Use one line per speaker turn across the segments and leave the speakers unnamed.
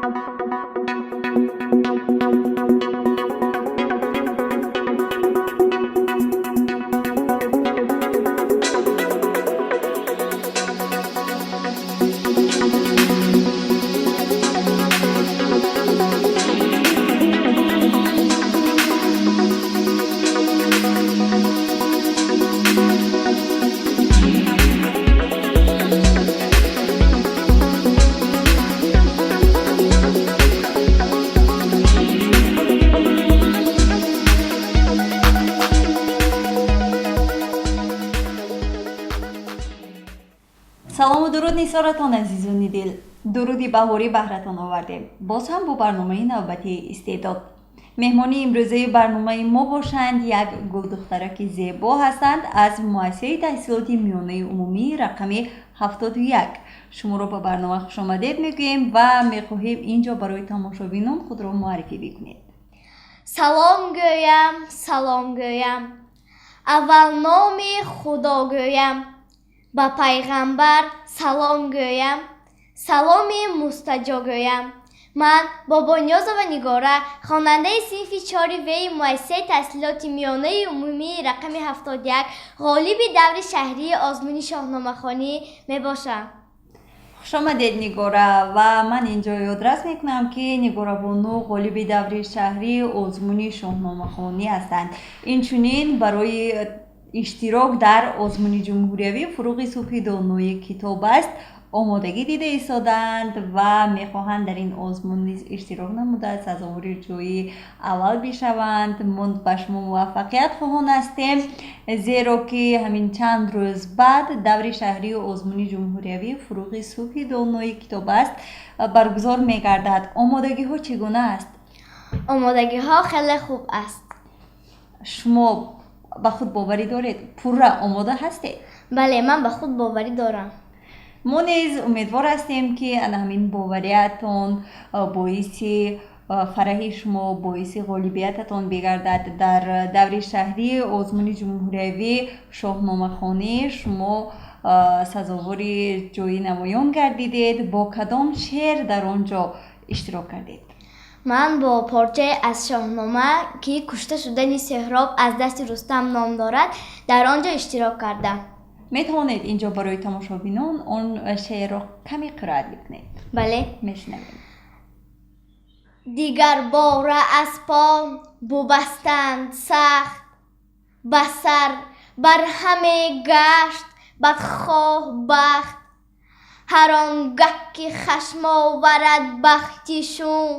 Салому дуруд нисоратон, азизони дил. Дуруди баҳорӣ баҳратон овардем боз ҳам бо барномаи навбатии «Истеъдод». Меҳмони имрӯзаи барномаи мо бошанд, як гулдухтараки зебо ҳастанд аз муассисаи таҳсилоти миёнаи умумии рақами 71. Шуморо ба барнома хушомадед мегӯем ва мехоҳем инҷо барои тамошобинон худро муаррифӣ бикунед.
Салом гӯям, салом гӯям, аввал номи Худо гӯям, ба пайғамбар салом гӯям, саломи мустаҷо гӯям. Ман Бобониёзова Нигора, хонандаи синфи чори веи муассисаи таҳсилоти миёнаи умумии рақами 71, ғолиби даври шаҳрии озмуни шоҳномахонӣ мебошам.
Хушомадед, Нигора. Ва ман инҷо ёдрас мекунам, ки Нигорабону ғолиби даври шаҳрии озмуни шоҳномахонӣ ҳастанд. Инчунин барои иштирок дар озмуни ҷумҳуриявӣ «Фуруғи субҳи донои китоб аст» омодагӣ дида истодаанд ва мехоҳанд дар ин озмун низ иштирок намуда, сазовори ҷои аввал бишаванд. Мо ба шумо муваффақият хоҳон ҳастем, зеро ки ҳамин чанд рӯз баъд даври шаҳрии озмуни ҷумҳуриявӣ «Фуруғи субҳи донои китоб аст» баргузор мегардад. Омодагиҳо чӣ гуна аст?
Омодагиҳо хеле хуб аст.
Шумо ба худ боварӣ доред? Пурра омода ҳастед?
Бале, ман ба худ боварӣ дорам.
Мо низ умедвор ҳастем, ки ана ҳамин бовариятон боиси фараҳи шумо, боиси ғолибиятатон бигардад. Дар даври шаҳрии озмуни ҷумҳуриявӣ шоҳномахонӣ шумо сазовори ҷои намоён гардидед. Бо кадом шеър дар он ҷо иштирок кардед?
Ман бо порчае аз Шоҳнома, ки «Кушта шудани Сӯҳроб аз дасти Рустам» ном дорад, дар он ҷо иштирок кардам.
Метавонед инҷо барои тамошобинон он шеърро каме қироат бикунед?
Бале.
Мешунавем.
Дигарбора аспон бубастанд сахт, ба сар бар ҳаме гашт бадхоҳ бахт. Ҳар он гаҳ ки хашм оварад бахти шум,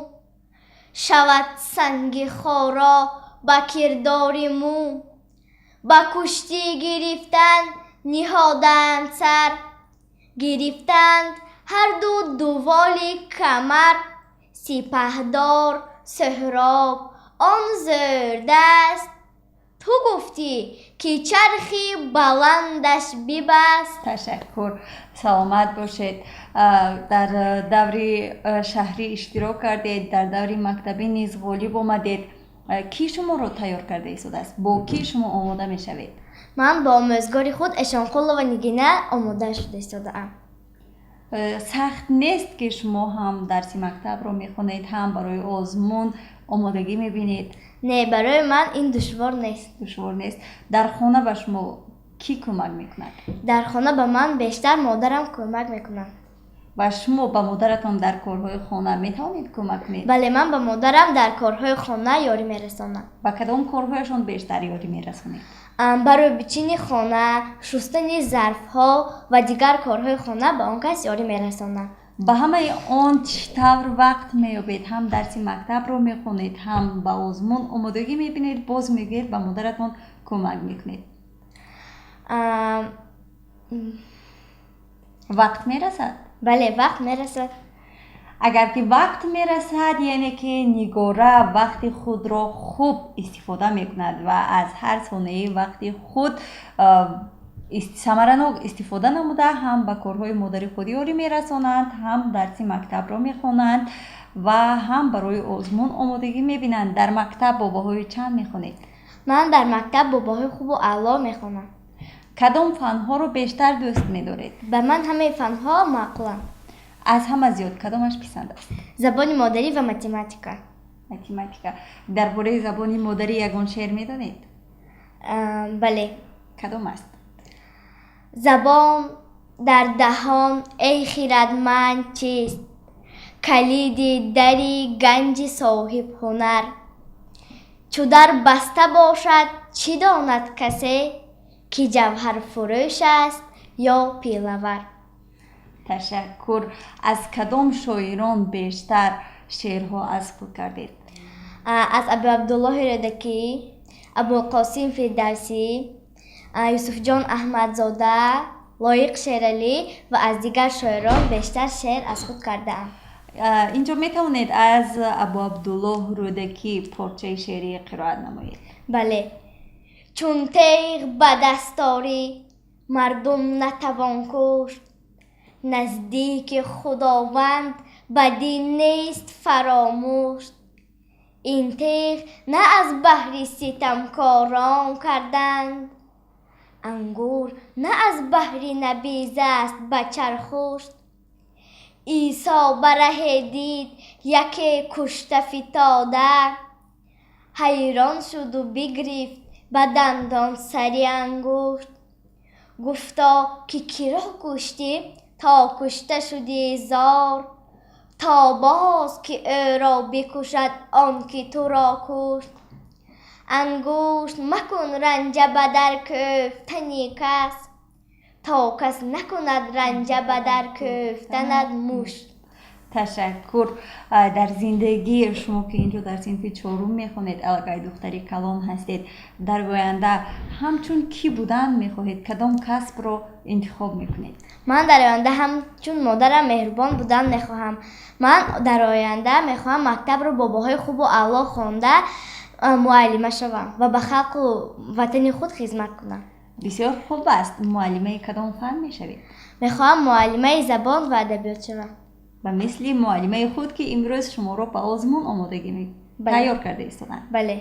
шавад санги хоро ба кирдори мум. Ба куштӣ гирифтан ниҳоданд сар, гирифтанд ҳарду дуволи камар. Сипаҳдор Сӯҳроб он зӯрдаст, ту гуфтӣ, ки чархи баландаш бибаст.
Ташаккур, саломат бошед. Дар даври шаҳрӣ иштирок кардед, дар даври мактабӣ низ ғолиб омадед. Кӣ шуморо тайёр карда истодааст? Бо кӣ шумо омода мешавед?
Ман бо омӯзгори худ Эшонқулова Нигина омода шуда истодаам.
Сахт нест, ки шумо ҳам дарси мактабро мехонед, ҳам барои озмун омодагӣ мебинед?
Не, барои ман ин душвор нест.
Душвор нест. Дар хона ба шумо кӣ кӯмак мекунад?
Дар хона ба ман бештар модарам кӯмак мекунад.
Ва шумо ба модаратон дар корҳои хона метавонед кӯмак кунед?
Бале, ман ба модарам дар корҳои хона ёрӣ мерасонам.
Ба кадом корҳояшон бештар ёрӣ мерасонед?
Барои бичини хона, шустани зарфҳо ва дигар корҳои хона ба он кас ёрӣ мерасонам.
Ба ҳамаи он чӣ тавр вақт меёбед? Ҳам дарси мактабро мехонед, ҳам ба озмун омодагӣ мебинед, боз мегӯед, ба модаратон кӯмак мекунед. Вақт мерасад?
Бале, вақт мерасад.
Агар ки вақт мерасад, яъне ки Нигора вақти худро хуб истифода мекунад ва аз ҳар сонияи вақти худ самаранок истифода намуда, ҳам ба корҳои модари худ ёрӣ мерасонанд, ҳам дарси мактабро мехонанд ва ҳам барои озмун омодагӣ мебинанд. Дар мактаб бо баҳои чанд мехонед?
Ман дар мактаб бо баҳои хубу аъло мехонам.
Кадом фанҳоро бештар дӯст медоред?
Ба ман ҳамаи фанҳо маъқуланд.
Аз ҳама зиёд кадомаш писанд аст?
Забони модарӣ ва математика.
Математика. Дар бораи забони модарӣ ягон шеър медонед?
Бале.
Кадом аст?
Забон дар даҳон, эй хирадманд, чист? Калиди дари ганҷи соҳибҳунар. Чу дар баста бошад, чӣ донад касе, ки ҷавҳарфурӯш аст ё пилавар?
Ташаккур. Аз кадом шоирон бештар шеърҳо аз худ кардед?
Аз Абуабдуллоҳи Рӯдакӣ, Абулқосим Фирдавсӣ, Юсуфҷон Аҳмадзода, Лоиқ Шералӣ ва аз дигар шоирон бештар шеър аз худ кардаам.
Инҷо метавонед аз Абуабдуллоҳ Рӯдакӣ порчаи шеърӣ қироат намоед?
Бале. Чун теғ ба даст орӣ, мардум натавон кушт. Наздики Худованд бадӣ нест фаромӯш. Ин теғ на аз баҳри ситамкорон карданд, ангур на аз баҳри набиз аст ба чархушт. Исо ба раҳе дид яке кушта фитода, ҳайрон шуду бигирифт ба дандон сари ангушт. Гуфто, ки киро куштӣ, то кушта шудӣ зор? То боз ки ӯро бикушад он ки туро кушт. Ангушт макун ранҷа ба дар кӯфтани кас, то кас накунад ранҷа ба дар кӯфтанат мушт.
Ташаккур. Дар зиндагӣ шумо, ки инҷо дар синфи чорум мехонед, аллакай духтари калон ҳастед, дар оянда ҳамчун кӣ будан мехоҳед? Кадом касбро интихоб мекунед?
Ман дар оянда ҳамчун модарам меҳрубон будан мехоҳам. Ман дар оянда мехоҳам мактабро бо баҳои хубу аъло хонда, муаллима шавам ва ба халқу ватани худ хизмат кунам.
Бисёр хуб аст. Муаллимаи кадом фан мешавед?
Мехоҳам муаллимаи забон ва адабиёт шавам.
Ба мисли муаллимаи худ, ки имрӯз шуморо ба озмун омодагӣ тайёр карда истоданд.
Бале.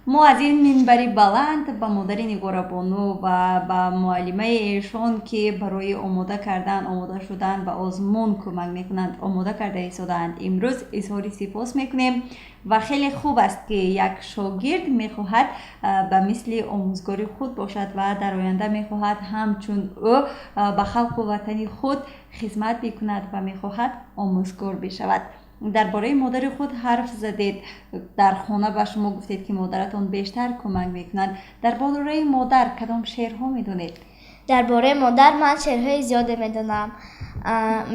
Мо аз ин минбари баланд ба модари Нигорабону ва ба муаллимаи эшон, ки барои омода кардан, омода шудан ба озмун кӯмак мекунанд, омода карда истодаанд, имрӯз изҳори сипос мекунем. Ва хеле хуб аст, ки як шогирд мехоҳад ба мисли омӯзгори худ бошад ва дар оянда мехоҳад ҳамчун ӯ ба халқу ватани худ хизмат бикунад ва мехоҳад омӯзгор бишавад. Дар бораи модари худ ҳарф задед. Дар хона ба шумо гуфтед, ки модаратон бештар кӯмак мекунад. Дар бораи модар кадом шеърҳо медонед?
Дар бораи модар ман шеърҳои зиёде медонам.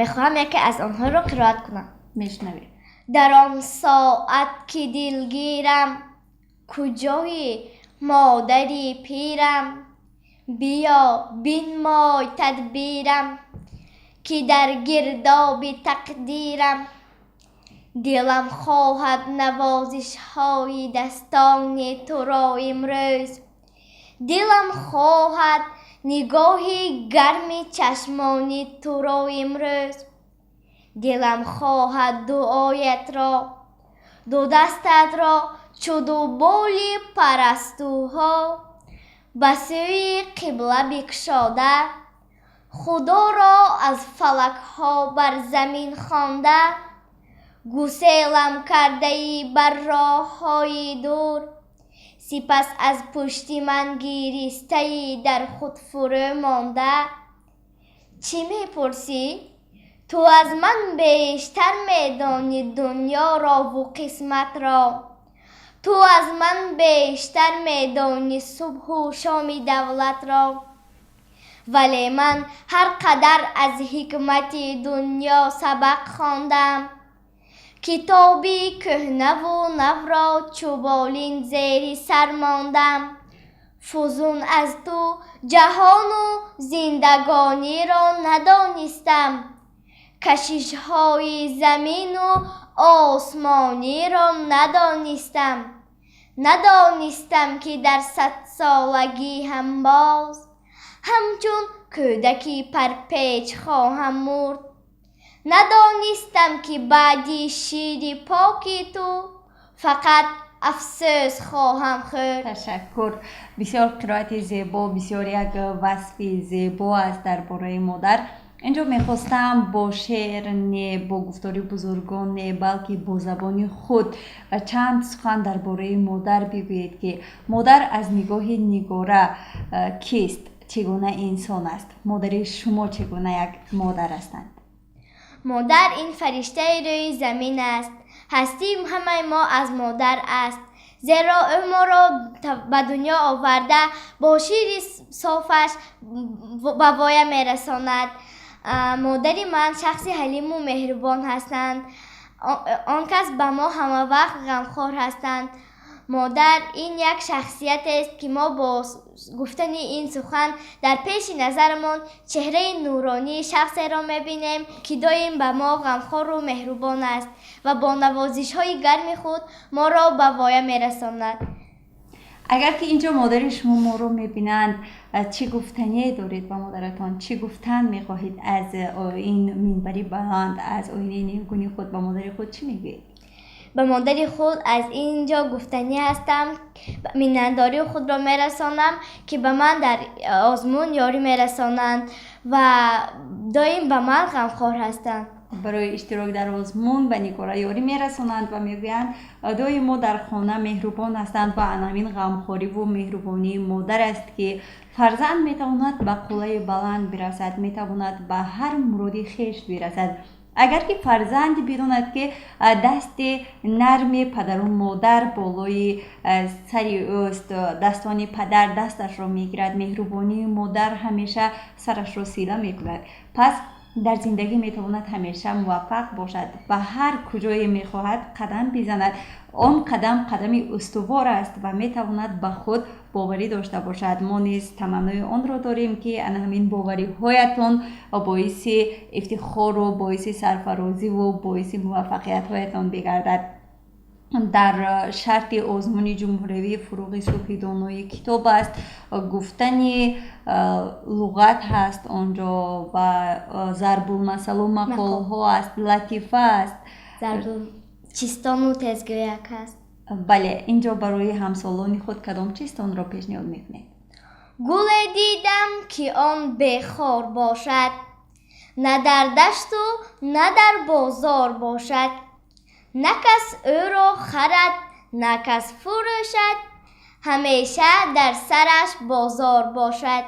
Мехоҳам яке аз онҳоро қироат кунам.
Мешунавем.
Дар он соат ки дилгирам, куҷои модари пирам? Биё, бинмой тадбирам, ки дар гирдоби тақдирам. Дилам хоҳад навозишҳои дастони туро имрӯз. Дилам хоҳад нигоҳи гарми чашмони туро имрӯз. Дилам хоҳад дуоятро, ду дастатро чу ду боли парастуҳо ба сӯи қибла бикшода, Худоро аз фалакҳо бар замин хонда. Гуселам кардаӣ бар роҳҳои дур, сипас аз пушти ман гиристаӣ дар худ фурӯ монда. Чӣ мепурсӣ? Ту аз ман бештар медонӣ дунёрову қисматро. Ту аз ман бештар медонӣ субҳу шоми давлатро. Вале ман ҳар қадар аз ҳикмати дунё сабақ хондам, китоби кӯҳнаву навро чу болин зери сар мондам. Фузун аз ту ҷаҳону зиндагониро надонистам, кашишҳои замину осмониро надонистам. Надонистам, ки дар садсолагӣ ҳам боз ҳамчун кӯдаки парпеч хоҳам мурд. Надонистам, ки баъди шири поки ту фақат афсӯс хоҳам хӯрд.
Ташаккур. Бисёр қироати зебо, бисёр як васфи зебо аст дар бораи модар. Инҷо мехостам бо шеър не, бо гуфтори бузургон не, балки бо забони худ чанд сухан дар бораи модар бигӯед, ки модар аз нигоҳи Нигора кист, чӣ гуна инсон аст, модари шумо чӣ гуна як модар ҳастанд?
Модар ин фариштаи рӯи замин аст. Ҳастии ҳамаи мо аз модар аст, зеро ӯ моро ба дунё оварда, бо шири софаш ба воя мерасонад. Модари ман шахси ҳалиму меҳрубон ҳастанд. Он кас ба мо ҳамавақт ғамхор ҳастанд. Модар ин як шахсиятест, ки мо бо гуфтани ин сухан дар пеши назарамон чеҳраи нуронии шахсеро мебинем, ки доим ба мо ғамхору меҳрубон аст ва бо навозишҳои гарми худ моро ба воя мерасонад.
Агар ки инҷо модари шумо моро мебинанд, чӣ гуфтание доред ба модаратон? Чӣ гуфтан мехоҳед аз ин минбари баланд, аз оинаи нилгуни худ ба модари худ чӣ мегӯед?
Ба модари худ аз ин ҷо гуфтанӣ ҳастам, миннатдории худро мерасонам, ки ба ман дар озмун ёрӣ мерасонанд ва доим ба ман ғамхор ҳастанд.
Барои иштирок дар озмун ба Нигора ёрӣ мерасонанд ва мегӯянд, доим мо дар хона меҳрубон ҳастанд ва ана ҳамин ғамхориву меҳрубонии модар аст, ки фарзанд метавонад ба қуллаи баланд бирасад, метавонад ба ҳар муроди хеш бирасад. Агар ки фарзанд бидонад, ки дасти нарми падару модар болои сари ӯст, дастони падар дасташро мегирад, меҳрубонии модар ҳамеша сарашро сила мекунад, пас дар зиндагӣ метавонад ҳамеша муваффақ бошад, ба ҳар куҷое мехоҳад қадам бизанад, он қадам қадами устувор аст ва метавонад ба худ боварӣ дошта бошад. Мо низ таманнои онро дорем, ки ана ҳамин бовариҳоятон боиси ифтихору боиси сарфарозиву боиси муваффақиятҳоятон бигардад. Дар шарти озмуни ҷумҳуриявии «Фурӯғи субҳи донои китоб» аст, гуфтани луғат ҳаст онҷо ва зарбулмасалу мақолҳо аст, латифа аст.
Чистону тезгӯяк аст.
Бале, инҷо барои ҳамсолони худ кадом чистонро пешниҳод мекунед?
Гуле дидам, ки он бехор бошад, на дар дашту на дар бозор бошад, на кас ӯро харад, на кас фурӯшад, ҳамеша дар сараш бозор бошад.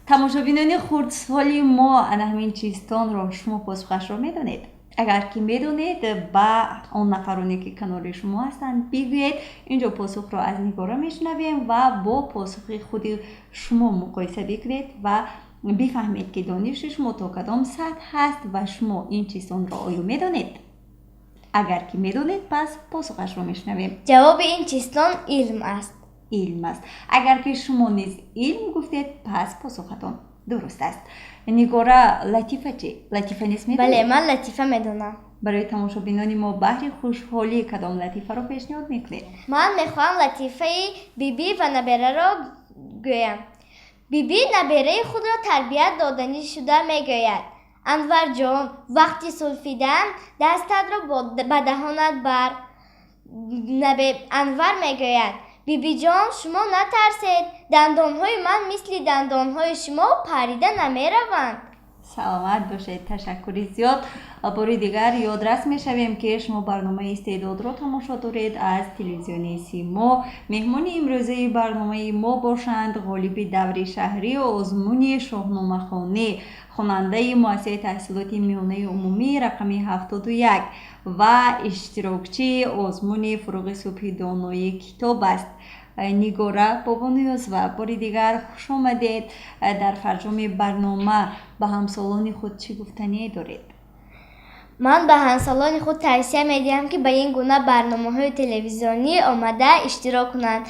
Тамошобинони хурдсоли мо, ана ҳамин чистонро шумо посухашро медонед? Агар ки медонед, ба он нафароне, ки канори шумо ҳастанд, бигӯед. Инҷо посухро аз Нигора мешунавем ва бо посухи худи шумо муқоиса бикунед ва бифаҳмед, ки дониши шумо то кадом сатҳ ҳаст ва шумо ин чистонро оё медонед. Агар ки медонед, пас посухашро мешунавем.
Ҷавоби ин чистон илм аст.
Илм аст. Агар ки шумо низ илм гуфтед, пас посухатон дуруст аст. Нигора, латифа чӣ? Латифа низ медонед?
Бале, ман латифа медонам.
Барои тамошобинони мо баҳри хушҳолӣ кадом латифаро пешниҳод мекунед?
Ман мехоҳам латифаи бибӣ ва набераро гӯям. Бибӣ набераи худро тарбият доданӣ шуда мегӯяд: «Анварҷон, вақти сулфидан дастатро ба даҳонат бар». Анвар мегӯяд: «Бибиҷон, шумо натарсед, дандонҳои ман мисли дандонҳои шумо парида намераванд».
Саломат бошед, ташаккури зиёд. Бори дигар ёдрас мешавем, ки шумо барномаи «Истеъдодро» тамошо доред аз телевизиони «Симо». Меҳмони имрӯзаи барномаи мо бошанд ғолиби даври шаҳрии озмуни шоҳномахонӣ, хонандаи муассисаи таҳсилоти миёнаи умумӣ рақами 71 ва иштирокчии озмуни «Фурӯғи субҳи донои китоб» аст, Нигора Бобониёзова. Бори дигар хуш омадед. Дар фарҷоми барнома ба ҳамсолони худ чӣ гуфтание доред?
Ман ба ҳамсолони худ тавсия медиҳам, ки ба ин гуна барномаҳои телевизионӣ омада иштирок кунанд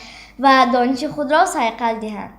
ва дониши худро сайқал диҳанд.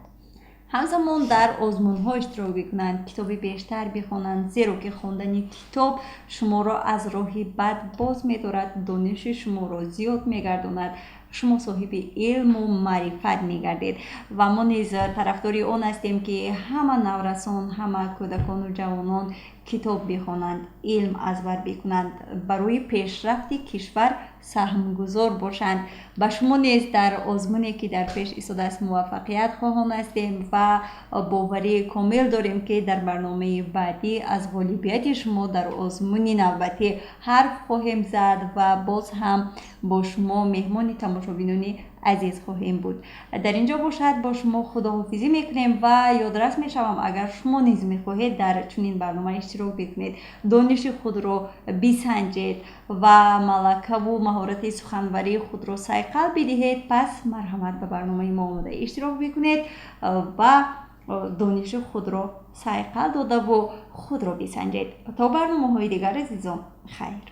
Ҳамзамон дар озмунҳо иштирок бикунанд, китоби бештар бихонанд, зеро ки хондани китоб шуморо аз роҳи бад боз медорад, дониши шуморо зиёд мегардонад. Шумо соҳиби илму маърифат мегардед ва мо низ тарафдори он ҳастем, ки ҳама наврасон, ҳама кӯдакону ҷавонон китоб бихонанд, илм аз бар бикунанд, барои пешрафти кишвар саҳмгузор бошанд. Ба шумо низ дар озмуне, ки дар пеш истодааст, муваффақият хоҳон ҳастем ва боварии комил дорем, ки дар барномаи баъдӣ аз ғолибияти шумо дар озмуни навбатӣ ҳарф хоҳем зад ва боз ҳам бо шумо меҳмони тамошобинони азиз хоҳем буд. Дар ин ҷо бошад, бо шумо худоҳофизӣ мекунем ва ёдрас мешавам, агар шумо низ мехоҳед дар чунин барнома иштирок бикунед, дониши худро бисанҷед ва малакаву маҳорати суханварии худро сайқал бидиҳед, пас марҳамат, ба барномаи мо омода иштирок бикунед ва дониши худро сайқал додаву худро бисанҷед. То барномаҳои дигар, азизон, хайр.